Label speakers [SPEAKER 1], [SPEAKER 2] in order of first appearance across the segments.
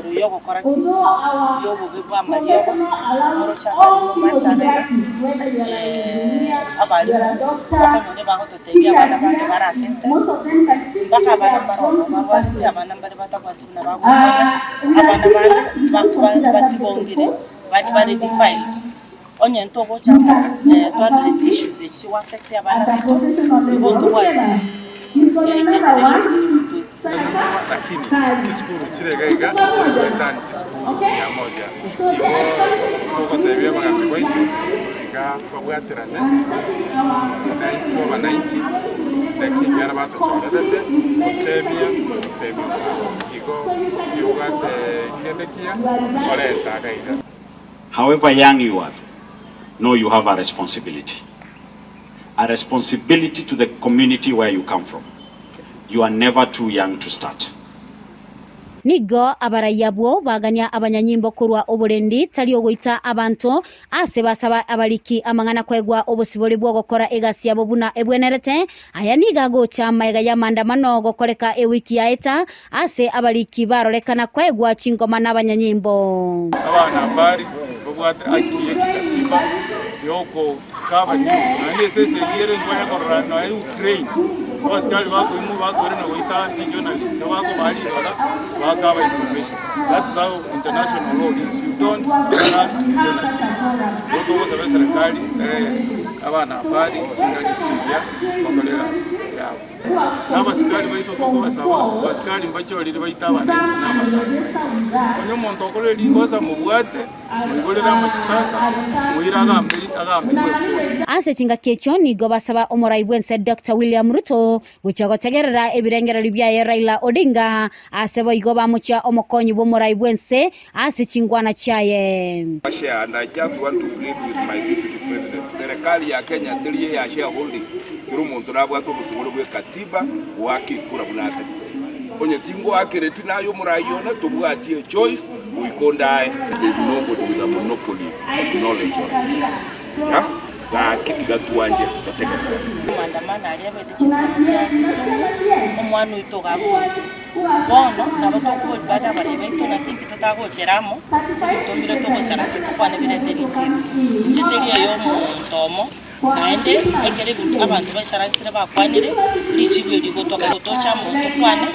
[SPEAKER 1] Igoro y'ogokora ki? Y'obobe bw'amariogo, moroche abarimu machare iga, abarimu okonyora ebagototebia abana bande bare affected, mpaka abana mbare ororo barwarete, abana mbare batabwati buna bagokonya, abana bande ba batibongire bare defiled. Onye ntogocha amo to address issues echi chigo affect abana baito, igo ntobwati generation ere motwe.
[SPEAKER 2] Lakini chisukuru chire iga iga chire goetania chisukuru mia moja. Igo togotebia abagambi baito tiga babwaterane naintwe abananchi naki ekiagera batochorerete gosemia obosemia bwabo. Igo oyobwate kende kiya orente iga iga.
[SPEAKER 3] However young you are, know you have a responsibility. A responsibility to the community where you come from. You are never too young to start.
[SPEAKER 4] Nigo abarai abwo bagania abanyanyimbo korwa oborendi, tari ogoita abanto, ase basaba abariki amang'ana koegwa obosibore bw'ogokora egasi yabo buna ebwenerete. Aya nigo agocha magega y'amaandamano gokoreka ewiki yaeta, ase abariki barorekana koegwa chingoma nabanyanyimbo.
[SPEAKER 2] Abanahabari babwate haki ye kikatiba yokokaba news naende ase esegi ere nkonya korora nonya Ukraine abasikari bakoimwa bakoirana goita chijournalist bakobaa ribaga bakaba information that is how international law is you don't attack journalists. Igo togosaba eserekari abanahabari chingaki chingiya bakore egasi yabo. Na abasikari baito tokobasaba, abasikari mbachorire baite abananchi na amasasi. Onye omonto okorire rigosa mobwate, moigorere amachitaka, moire agamberi agambigwe ekoti.
[SPEAKER 4] Ase chingaki echio nigo basaba omorai bw'ense Doctor William Ruto gochia gotegerera ebirengererio biaye Raila Odinga ase boigo bamochia omokonyi bw'omorai bw'ense ase chingwana chiaye.
[SPEAKER 5] Share and I just want to plead with my deputy president serikali ya Kenya teri eya shareholding kera omonto nabwate obosibore bwe katiba goaka ekura buna atagete onye tingoakereti naye omorai one tobwati echoice goika ondae. There is nobody with a monopoly of knowledge or ideas yeah gaki tiga twanje totegererane.
[SPEAKER 1] Amaandamano aria abete chinsemo chia Kisumu, omwana oito iga agoetwa. Bono nabo tokoboria bande abarei baito, naki inki totagochera amo, totomire togosara ase tokwane birete richiiro. Inse teri ey'omonto omo, naende ekero ebinto abanto baisaransire bakwanire, richiiro eri rigotoka gotocha amo tokwane,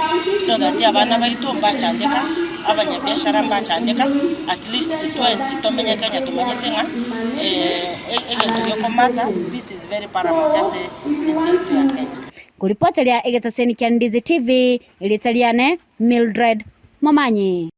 [SPEAKER 1] so that abana baito mbachandeka, abanyabiashara mbachandeka, at least twensi tomenye Kenya tomanyete ng'a egento gekomata, peace is very paramount ase ense yaito ya Kenya.
[SPEAKER 4] Nkoripoteria egetaseni kia Ndizi TV, erieta riane Mildred Momanyi.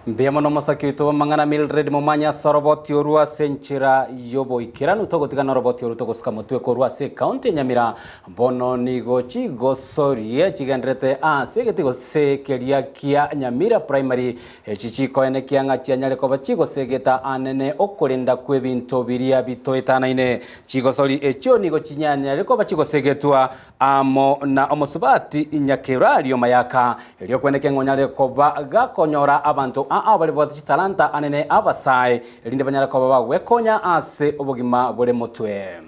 [SPEAKER 6] Mbuya mono omosaki oito bw'amang'ana Mildred Momanyi ase oroboti orwo ase enchera y'oboikeranu togotiga noroboti orwo togosuka motwe korwa ase ekaunti ya Nyamira bono nigo chigosorie chigenderete ase egeti gose keria kia Nyamira Primary echi chikoenekia ng'a chianyare koba chigosegeta anene okorenda kw'ebinto biria bitoetanaine Chigosori echio nigo chinyanyare koba chigosegetwa amo na omosubati Nyakerario Mayaka, erio kweneke ng'a onyare koba gakonyora abanto aa bare bwate chitalanta anene abasae, erinde banyare koba bagwekonya ase obogima bore motwe.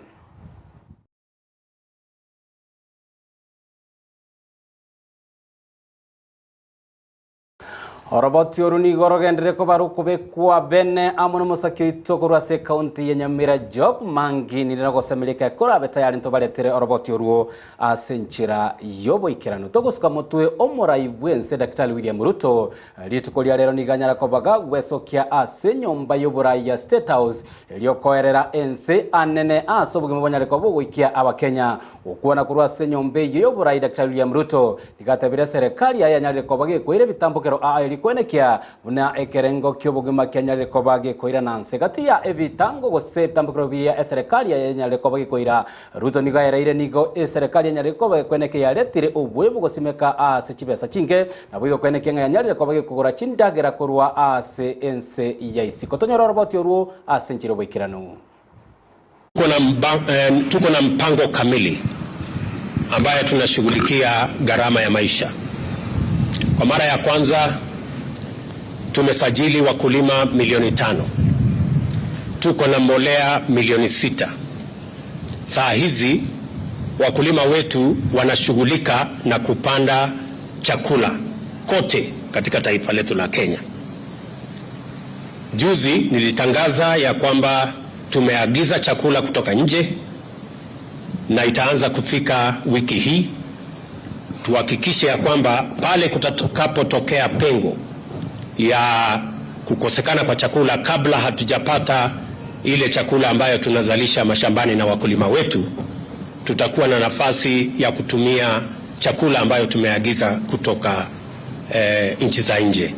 [SPEAKER 6] Oroboti oru nigo rogenderere koba rokobekwa bene amo nomosaki oito korwa ase ekaunti ya Nyamira Job Mangi nire nogosemeria ekero korabe tayari ntobaretere oroboti orwo ase enchera y'oboikeranu. Togosuka motwe omorai bw'ense Daktari William Ruto rituko ria rero nigo anyara koba gagwesokia ase enyomba y'oborai ya State House erio koerera ense anene ase obogima bonyare koba bogoikia abakenya. Gokwana korwa ase enyomba eyio y'oborai Daktari William Ruto Nigo atebire eserekari yaye yanyarire koba gekoira ebitambokero aa erio kwenekia buna ekerengo ki'obogima kianyarire koba gekoirana nse gati ya ebitango gose ebitambokero biria eserekari yaye yanyarire koba gekoira. Ruto nigo aereire nigo eserekari yanyarire koba gekwenekia yaretire obobe bogosimeka ase chibesa chinke naboigo kwenekia ng'a yanyarire koba gekogora chindagera korwa ase ense ya isiko. Tonyore oroboti orwo ase enchera y'oboikeranu.
[SPEAKER 7] Tuko na mpango kamili ambayo tunashughulikia gharama ya maisha. Kwa mara ya kwanza tumesajili wakulima milioni 5. Tuko na mbolea milioni 6. Saa hizi wakulima wetu wanashughulika na kupanda chakula kote katika taifa letu la Kenya. Juzi nilitangaza ya kwamba tumeagiza chakula kutoka nje na itaanza kufika wiki hii. Tuhakikishe ya kwamba pale kutakapotokea pengo ya kukosekana kwa chakula, kabla hatujapata ile chakula ambayo tunazalisha mashambani na wakulima wetu, tutakuwa na nafasi ya kutumia chakula ambayo tumeagiza kutoka eh, nchi za nje.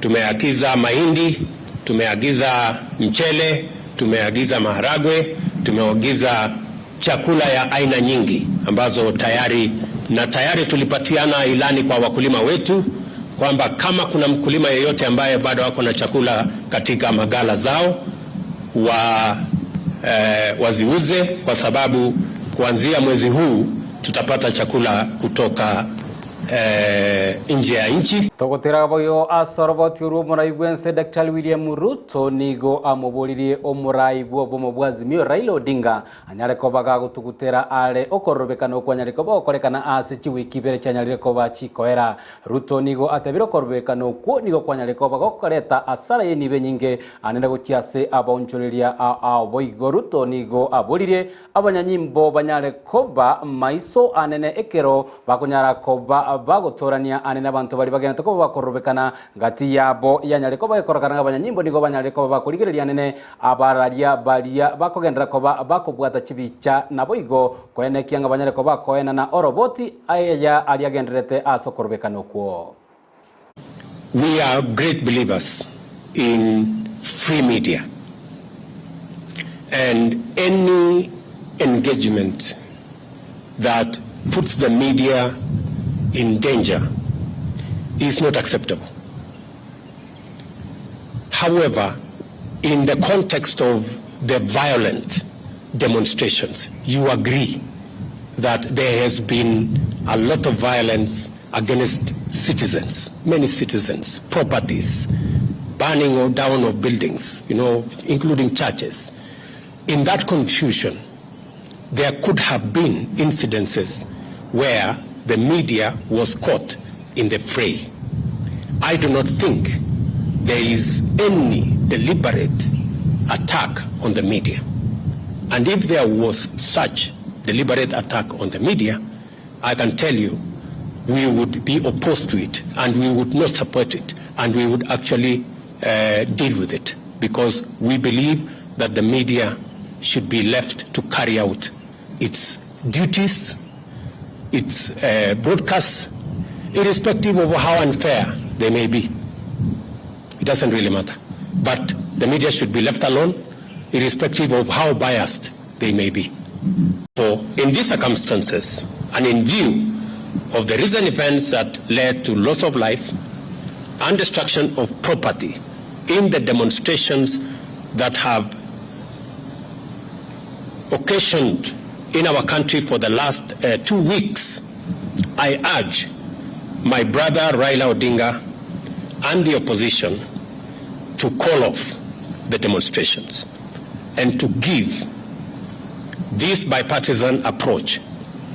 [SPEAKER 7] Tumeagiza mahindi, tumeagiza mchele, tumeagiza maharagwe, tumeagiza chakula ya aina nyingi ambazo tayari na tayari tulipatiana ilani kwa wakulima wetu kwamba kama kuna mkulima yeyote ambaye bado ako na chakula katika magala zao wa, eh, waziuze kwa sababu kuanzia mwezi huu tutapata chakula kutoka eh, nje ya nchi.
[SPEAKER 6] Togotera boyo asoroboti oru omorai bwense Daktari William Ruto nigo amoboririe omorai bwa obomo bwa Azimio Raila Odinga anyare koba gagotugutera are okorobekana okwanyare koba gokorekana ase chiwiki ibere chianyarire koba chikoera. Ruto nigo atebire okorobekana okwo nigo kwanyare koba gokoreta asara y'enibo enyinge anene gochia ase abaonchoreria ao boigo Ruto nigo aboririe Abanyanyimbo banyare koba maiso anene ekero bakonyara koba bagotorania ane nabanto baria bagenete koba bakorobekana gati yabo yanyare koba gekorokana ng'a abanyanyimbo nigo banyarire koba bakorigereria anene abararia baria bakogenderera koba bakobwata chibicha naboigo koenekia ng'a banyare koba bakoenana oroboti aya aria agendererete ase okorobekana okwo.
[SPEAKER 7] We are great believers in free media and any engagement that puts the media in danger is not acceptable. However, in the context of the violent demonstrations, you agree that there has been a lot of violence against citizens, many citizens, properties, burning or down of buildings, you know, including churches. In that confusion, there could have been incidences where the media was caught in the fray. I do not think there is any deliberate attack on the media. And if there was such deliberate attack on the media, I can tell you we would be opposed to it and we would not support it and we would actually uh, deal with it because we believe that the media should be left to carry out its duties, its uh, broadcasts, irrespective of how unfair they may be. It doesn't really matter. But the media should be left alone, irrespective of how biased they may be. For in these circumstances, and in view of the recent events that led to loss of life and destruction of property in the demonstrations that have occasioned in our country for the last uh, two weeks, I urge my brother Raila Odinga and the opposition to call off the demonstrations and to give this bipartisan approach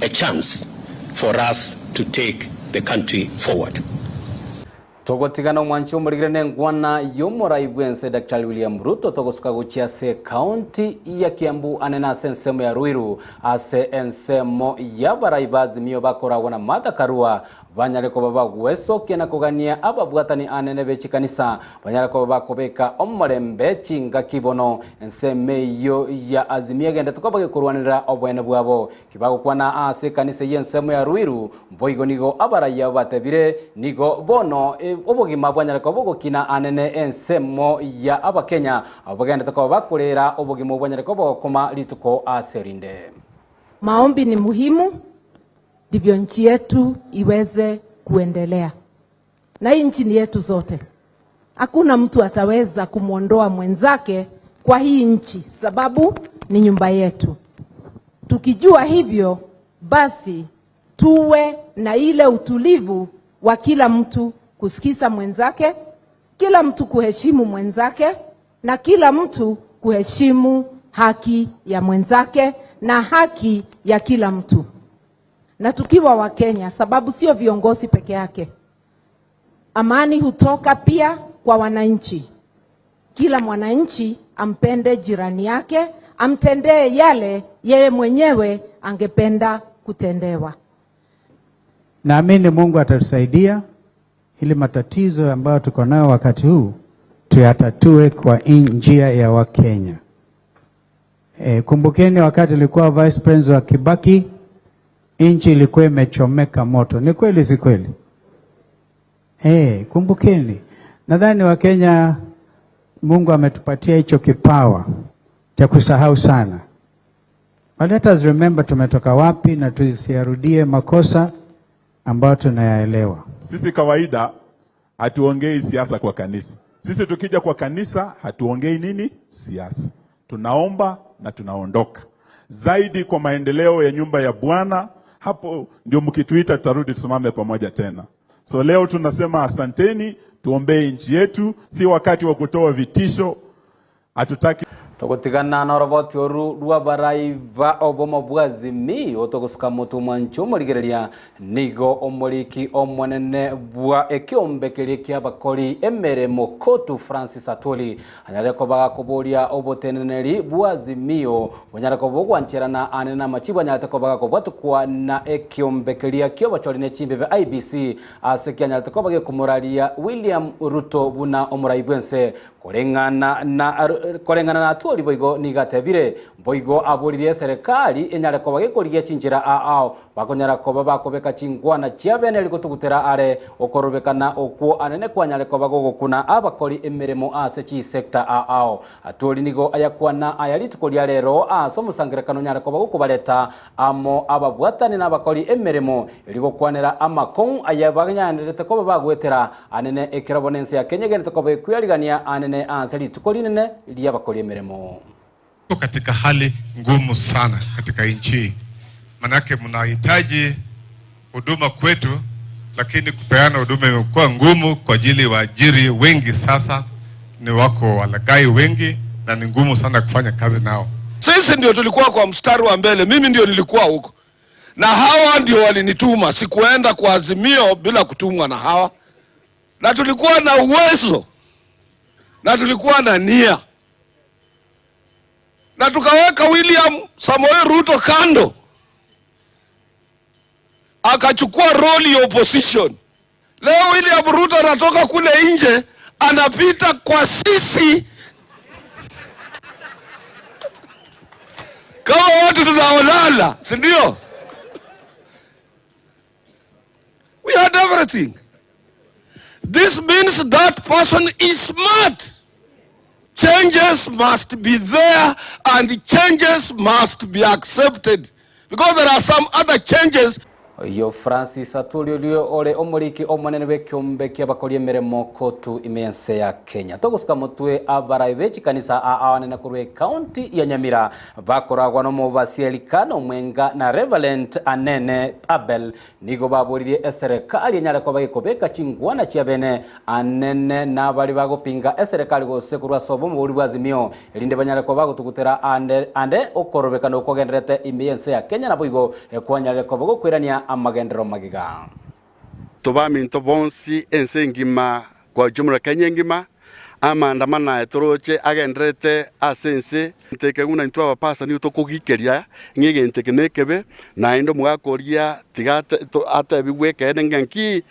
[SPEAKER 7] a chance for us to take the country forward.
[SPEAKER 6] Togotigana omwanchi omorigire nengwana y'omorai bwense Daktari William Ruto togosuka gochia ase ekaunti ya Kiambu ane na ase ensemo ya Ruiru ase ensemo y'abarai ba Azimio bakoragwa na Martha Karua banyare koba bagwesokia na kogania ababwatani anene be chikanisa banyare koba bakobeka omorembe chingaki bono ensemo eyio ya Azimio egendete koba gekorwanera obwene bwabo Kibagokwana ase ekanisa y'ensemo ya Ruiru, boigo nigo abaraiya batebire, Nigo bono obogima bwanyare koba bogokina anene ensemo ya Abakenya abwo bagenderete koba bakorera obogima obwo bwanyare koba bogokoma rituko ase rinde.
[SPEAKER 8] Maombi ni muhimu ndivyo nchi yetu iweze kuendelea, na hii nchi ni yetu zote. Hakuna mtu ataweza kumwondoa mwenzake kwa hii nchi, sababu ni nyumba yetu. Tukijua hivyo, basi tuwe na ile utulivu wa kila mtu kusikiza mwenzake, kila mtu kuheshimu mwenzake, na kila mtu kuheshimu haki ya mwenzake na haki ya kila mtu. Na tukiwa Wakenya, sababu sio viongozi peke yake, amani hutoka pia kwa wananchi. Kila mwananchi ampende jirani yake, amtendee yale yeye mwenyewe angependa kutendewa.
[SPEAKER 9] Naamini Mungu atatusaidia ili matatizo ambayo tuko nayo wakati huu tuyatatue kwa njia ya Wakenya. E, kumbukeni wakati ilikuwa vice president wa Kibaki, nchi ilikuwa imechomeka moto. Ni kweli si kweli? E, kumbukeni. Nadhani Wakenya Mungu ametupatia hicho kipawa cha kusahau sana. But let us remember tumetoka wapi na tusiyarudie makosa ambayo tunayaelewa.
[SPEAKER 10] Sisi kawaida hatuongei siasa kwa kanisa. Sisi tukija kwa kanisa hatuongei nini? Siasa. Tunaomba na tunaondoka. Zaidi kwa maendeleo ya nyumba ya Bwana, hapo ndio mkituita tutarudi tusimame pamoja tena. So leo tunasema asanteni, tuombee nchi yetu. Si wakati wa kutoa vitisho, hatutaki
[SPEAKER 6] Togotigana na oroboti oru rwa barai ba obomo bwa Azimio togosuka moto mwancho omorigereria nigo omoriki omonene bwa ekiombe keria kia abakori emeremo Kotu Francis Atwoli anyare koba gakoboria oboteneneri bwa Azimio bonyare koba bogwancherana ane na amachibu anyarete koba gakobwatukwa na ekiombe keria kia obochori ne chimbebe IEBC ase kianyarete koba gekomoraria William Ruto buna omorai bwense Koreng'ana na koreng'ana na Atwoli boigo nigo atebire, Boigo aboririe eserekari enyare koba gekorigia chinchera ao ao, bakonyara koba bakobeka chinkwana chia bene rigotugutera are okorobekana okwo anene kwanyare koba gogokuna abakori emeremo ase chisecta ao ao. Atwoli nigo ayakwana aya rituko ria rero ase omosangerekano onyare koba gokobareta amo ababwatani na abakori emeremo erio gokwanera amakong'u aya banyanerete koba bagoetera anene ekero bono ense ya Kenya egenderete koba ekwearigania anene ase rituko rinene ri'abakori emeremo.
[SPEAKER 11] Tuko katika hali ngumu sana katika nchi hii, manake mnahitaji huduma kwetu, lakini kupeana huduma imekuwa ngumu kwa ajili waajiri wengi sasa ni wako walaghai wengi na ni ngumu sana kufanya kazi nao.
[SPEAKER 5] Sisi ndio tulikuwa kwa mstari wa mbele, mimi ndio nilikuwa huko na hawa ndio walinituma. Sikuenda kwa Azimio bila kutumwa na hawa, na tulikuwa na uwezo na tulikuwa na nia na tukaweka William Samoei Ruto kando, akachukua role ya opposition. Leo William Ruto anatoka kule nje anapita kwa sisi kama watu tunaonana, si ndio? We had everything. This means that person is smart. Changes must be there and changes must be accepted because there are some other changes.
[SPEAKER 6] Oyio Francis Atwoli oria ore omoriki omonene bw'ekeombe ki'abakori emeremo kotu ime y'ense ya Kenya. Togosuka motwe abarai be chikanisa aa abanene korwa ecounty ya Nyamira bakoragwa n'omobasi Elikana Omwenga na Reverend Anene Abel Nigo baboririe eserekari enyare koba gekobeka chingwana chiabene anene nabari bagopinga eserekari gose korwa ase obomo boria bwa Azimio, erinde banyare koba bagotugutera ande ande okorobekana okogendererete ime y'ense ya Kenya naboigo kwanyarire koba gokoirania amagenderero magega.
[SPEAKER 12] Tobaminto bonsi ense engima kwa ujumla Kenya engima, Amaandamano aya toroche agendererete ase ense. Nteke buna intwe abapastor nigo tokogikeria ng'a egento eke nekebe, naende omogaka oria tiga atebigwe ekeene ng'a nki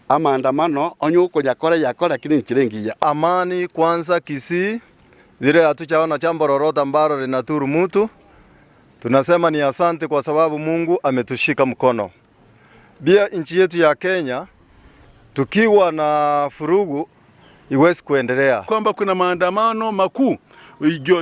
[SPEAKER 12] amaandamano onye okoyakora yakore lakini enchera engiya.
[SPEAKER 13] Amani kwanza Kisii vile hatujaona jambo lolote ambalo linadhuru mtu. Tunasema ni asante kwa sababu Mungu ametushika mkono. Pia nchi yetu ya Kenya tukiwa na furugu iwezi kuendelea.
[SPEAKER 14] Kwamba kuna maandamano makuu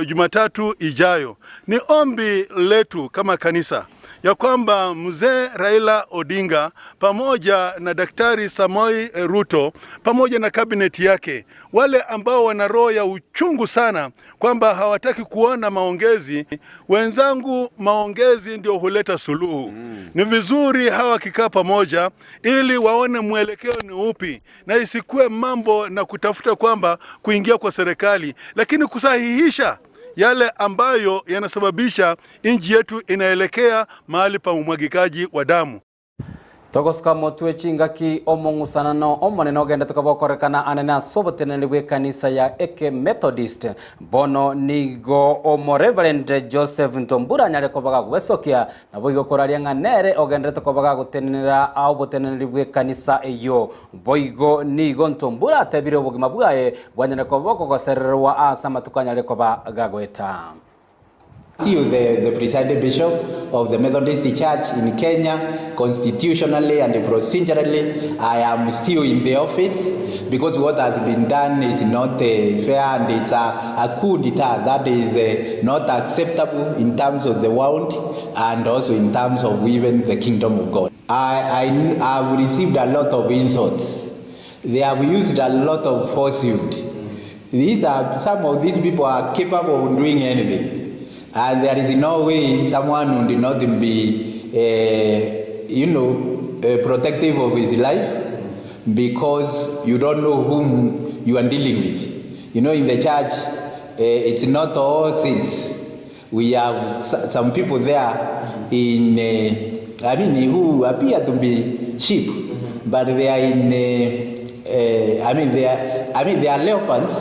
[SPEAKER 14] Jumatatu ijayo. Ni ombi letu kama kanisa ya kwamba mzee Raila Odinga pamoja na Daktari Samoei Ruto pamoja na kabineti yake, wale ambao wana roho ya uchungu sana kwamba hawataki kuona maongezi, wenzangu, maongezi ndio huleta suluhu. Ni vizuri hawa wakikaa pamoja ili waone mwelekeo ni upi, na isikuwe mambo na kutafuta kwamba kuingia kwa serikali, lakini kusahihisha yale ambayo yanasababisha nchi yetu inaelekea mahali pa umwagikaji wa damu.
[SPEAKER 6] Togosuka motwe chingaki omong'usanano omonene ogendete koba okorekana anene ase oboteneneri bw'ekanisa ya Eke Methodist. Bono nigo Omoreverend Joseph Ntombura anyare koba gagwesokia, naboigo koraria ng'a nere ogenderete koba gagotenenera oboteneneri bw'ekanisa eyio. Boigo nigo Ntombura atebire obogima bwaye bwanyare koba bokogosererwa ase amatuko anyare koba gagoeta.
[SPEAKER 15] Still the, the presiding bishop of the Methodist Church in Kenya, constitutionally and procedurally, I am still in the office because what has been done is not uh, fair and it's a, a coup d'etat that is uh, not acceptable in terms of the world and also in terms of even the kingdom of God. I, I, I've received a lot of insults. They have used a lot of falsehood. These are, some of these people are capable of doing anything. And there is no way someone would not be, uh, you know, uh, protective of his life because you don't know whom you are dealing with. You know, in the church, uh, it's not all saints. We have some people there in, uh, I mean, who appear to be sheep, but they are in, uh, uh, I mean, they are, I mean, they are leopards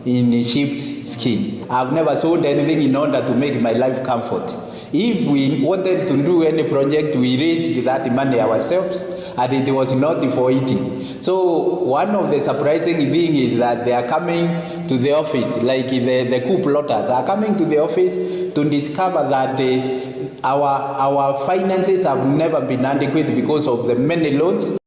[SPEAKER 15] in sheep's skin. I've never sold anything in order to make my life comfort. If we wanted to do any project, we raised that money ourselves, and it was not for eating. So one of the surprising thing is that they are coming to the office, like the, the coup plotters are coming to the office to discover that uh, our, our finances have never been adequate because of the many loans.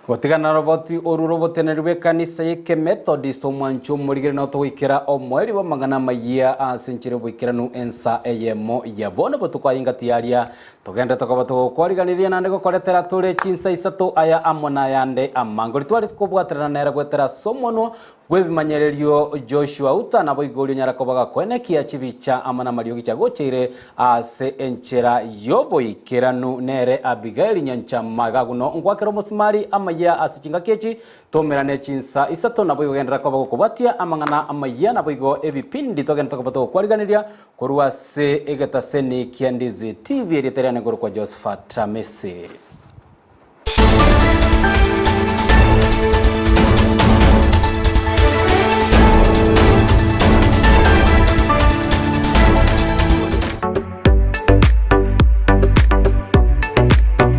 [SPEAKER 6] Gotigana roboti oru roboteneri bw'ekanisa y'Ekemethodist omwancho omorigere no togoikera omoerio bw'amang'ana amayia ase enchera y'oboikeranu ensa eyemo ya bono botuko aye engati yaria togende tokoba togokwariganiria naende gokoretera tore chinsa isato aya amo nayande amange oria tware kobwaterana nere goetera ase omonwa Bw'ebimanyererio Joshua Uta naboigo oria onyare koba gakoenekia chibicha amo namariogi chiagocheire ase enchera y'oboikeranu nere Abigaili nyanchama iga guno ngwakera omosimari amayia ase chingaki echi tomerane chinsa isato naboigo genderera koba gokobwatia amang'ana amayia naboigo ebipindi togenderete koba togokwariganeria korwa ase egetaseni kia Ndizi TV erieta riane nkorokwa Josephat Amisi.